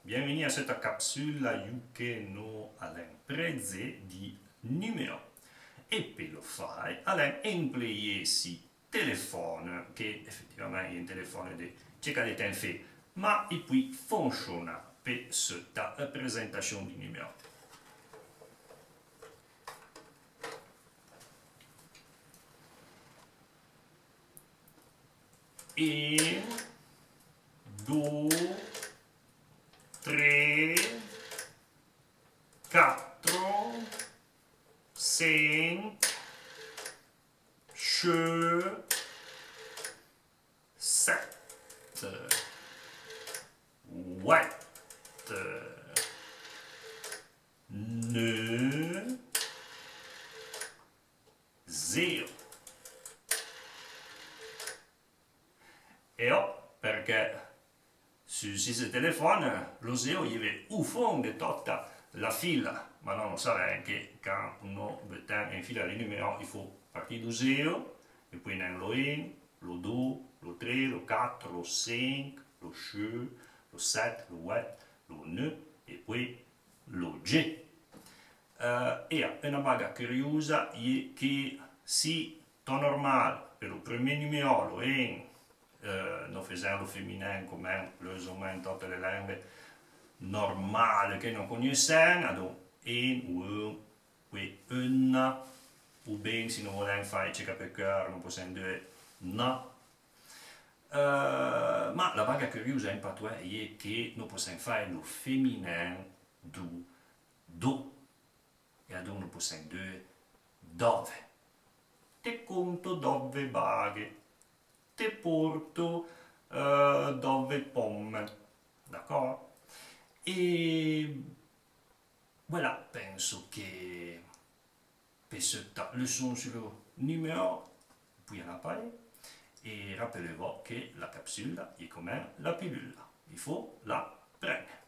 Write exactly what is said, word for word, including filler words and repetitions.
Bienvenu a setta capsula iou que no alèn prézé di numéro. É pe lo fé, alèn empléyé si téléfone, que effectivamen i é un téléfone de tseca de ten fé, ma i pouì fonchona pe setta prézentachon di numéro. Un, dou, tré, catro, sinc, cheu, sette, huit, neuf, zéro. É o, perqué su, si se téléfone, lo zéro i vé ou fon de totta la fila, ma no, no savèn que can no beutin en fila le numéro, i fó parti dou zéro, é pouì n'en lo un, lo dou, lo tré, lo catro, lo sinc, lo cheu, lo sette, lo huit, lo neuf, é pouì lo djé. Eh, é a, una baga curiousa i é que si to normal, pe lo premé numéro, lo un, eh, no fezèn lo féminin comin plus ou moins totte le lengue normale que no cogneussèn, adon un ou un, pouì una, ou bin si no volèn fé tseca pe coeur, no possèn deue na. Eh, ma la baga curiousa en patoué i é que no possèn fé lo féminin dou dou. É adon no possèn deue dove. Te conto dove baghe. Te porto, eh, dove pomme. D'accord? É voilà, penso que pe setta leçon su lo numéro, pouì a la paye, é rapelé-vo que la capsula i é comin la pilula. I fó la prene.